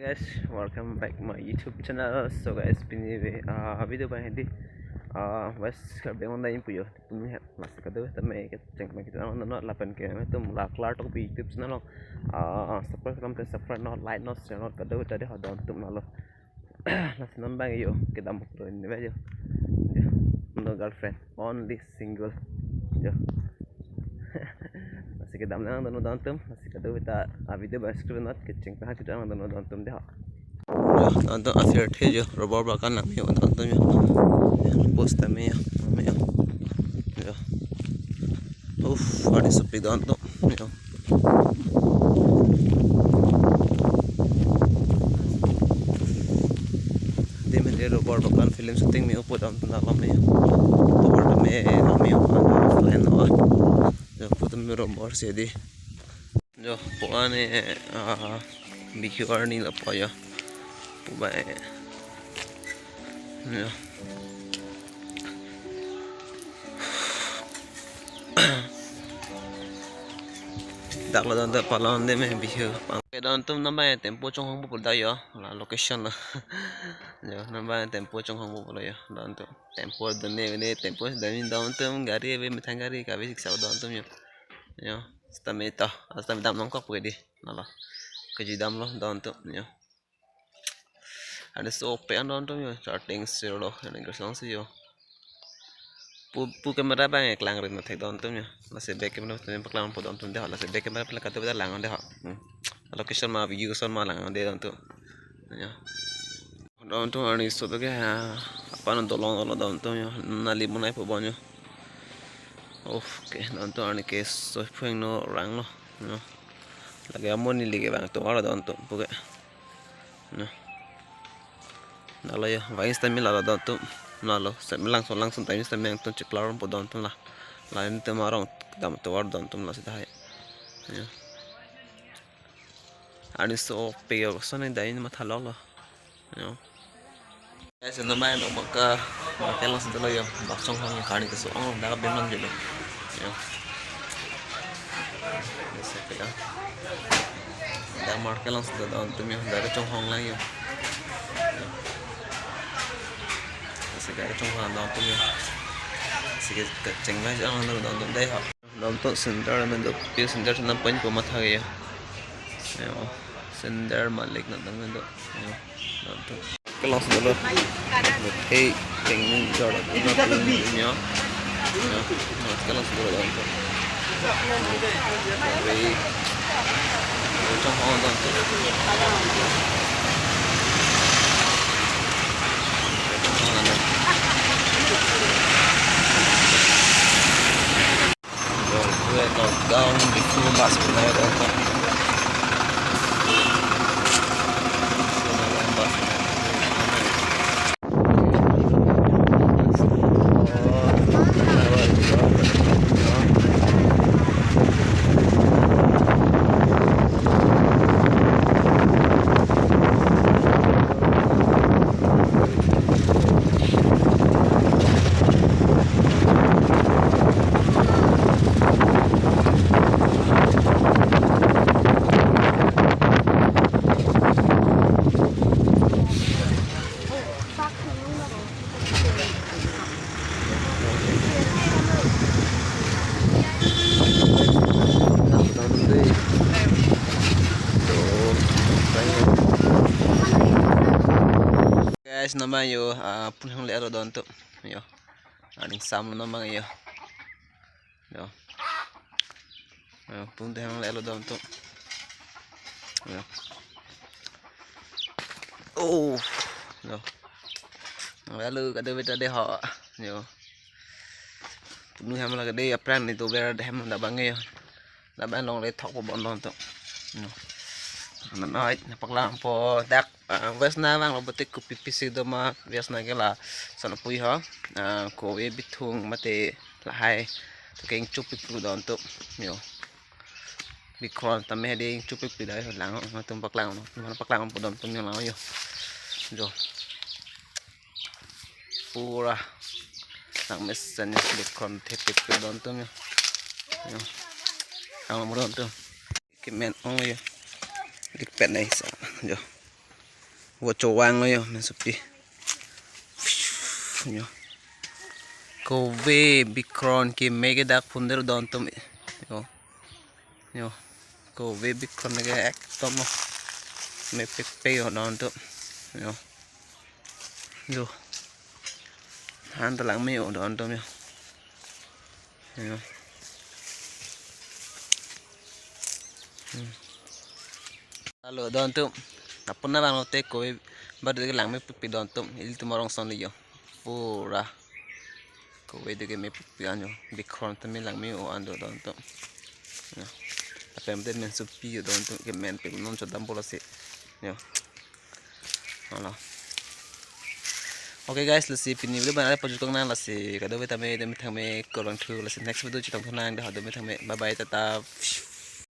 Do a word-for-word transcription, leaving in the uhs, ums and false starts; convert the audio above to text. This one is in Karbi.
Guys, welcome back my YouTube channel. So guys, pini, ah, video abang hedi, ah, West Karbi Anglong dai puyo. Pini he, lasi kadokave tame kecheng me kecheng non lapen ke me tum la klar tok pi YouTube channel lo. Ah, subscribe kalam te subscribe non, like non, share non, kadokave ta dei ho don atum lo. Lasi non abang yo kedam puro ni ba yo. Yo, no girlfriend, only single. Yo. Lasi kedam lang don don atum, lasi kadokave ta, ah, video abang screen not kecheng ta hati lang don don atum dei ho. Yo, don atum asir the yo, rubber bagan lang yo don atum yo. Yo, post tame yo, tame yo. Yo. Uff, ari sopi don atum. Yo. Dei mene rubber bagan film shooting me upo don atum na kami. Rubber tame kami yo, plan no. Yo, putum rubber si dei. Yo, pu ani, ah, bihu arni lapu yo. Pu ba, eh. Yo. Dak lo don atum palon de me bihu. Pang ke don atum non abang tempo chonghong pulo dei yo. La location lo. Yo, non abang tempo chonghong pulo yo. Don atum tempo don ne ne tempo dam don atum gari ave methang gari kave siksa don atum yo. Yo, sitame to, sitame dam nangkok pu dei. Nalo. Keji dam lo don atum yo. Ari sopi an don atum yo, charging sir lo, ani gas long si yo. Pu, pu camera abang eklang rin thek don atum yo. Lasi back camera tame paklang po don atum dei ho, lasi back camera pala katu beda lang dei ho. Hmm. Location ma view son ma lang dei don atum. Yo. Don atum arni so ke ha, apan dolong lo don atum yo, nali monai po bon yo. Oke, don atum arni ke so pheng no rang lo. Yo. Lake amonit lake bang tovar don atum pu ke. Yo. Nalo yo, vines tame la don atum. Nalo, sitame langso langso tame sitame nangtum chiklar po don atum la. La ini tema arong dam tovar don atum lasi dei. Yo. Arni sopi yo, so ne dai matha lok lo. Yo. Guys, non abang no maka, maka lang sendelo yo, bak chonghong kani keso ong, dak bem lang jelo. Yo. Biasa pela. Dak market lang sendelo don atum yo, dak chonghong lang yo. Yo. Biasa dak chonghong don atum yo. Sige kecheng ba jang don atum dei ho. Don atum sender mendo, pi sender senam point ko matha ya. Yo, sender malik na dang mendo. Yo, don atum. Kelang sendelo. Hey, tengin jor na dun yo. Yo, mas kelang sendelo don atum. Hey. Chonghong don atum. Chonghong don atum. Yo, kue lockdown di Sulu bus ko na yo don atum. Sulu bus ko na yo don atum. Guys, non abang yo, ah, pun hang le aro don atum. Yo. Aning sam non abang yo. Yo. Yo, pun hang le aro don atum. Yo. Oh. Yo. Lalu kadokave ta dei ho. Yo. Punu hem lake dei apran ni to ber hem da bang yo. Da bang longle thok po bon don atum. No. Na noi na paklang po dak, ah, ves na vang lo bote kopi pisi do ma ves na ke la son apui ho. Ah, kove bithung mate lahai. To keng chupik pu don atum. Yo. Bikon tame dei chupik pi dei lang atum paklang no. Mana paklang po don atum yo lang yo. Jo. Pura nang mesen yo bikon thepik pi don atum yo. Yo. Ang mo don atum. Kemen ong yo. Dik pen nai sa. Jo. Vo chowang lo yo, mensopi. Yo. Kove bikron keme ke dak phundero don atum. Yo. Yo. Kove bikron ke ekdom lo. Mepikpik yo don atum. Yo. Yo. Han ta langme yo don atum yo. Yo. Hmm. Halo don atum. Apun na bang lote kove bar de langmepikpik don atum. Ilitum arong ason yo. Pura. Kove de kemepikpik an yo. Bikron tame langme o an do don atum. Yo. Apem de mensopi yo don atum, kemenpik non chodam bola si. Yo. Halo. Okay guys, lasi pini video bang-an pajut kong nang, lasi kadokave tame, tame thangme, kurvangthu, lasi next video chetongthu nang, dah tame thangme. Bye bye, tata.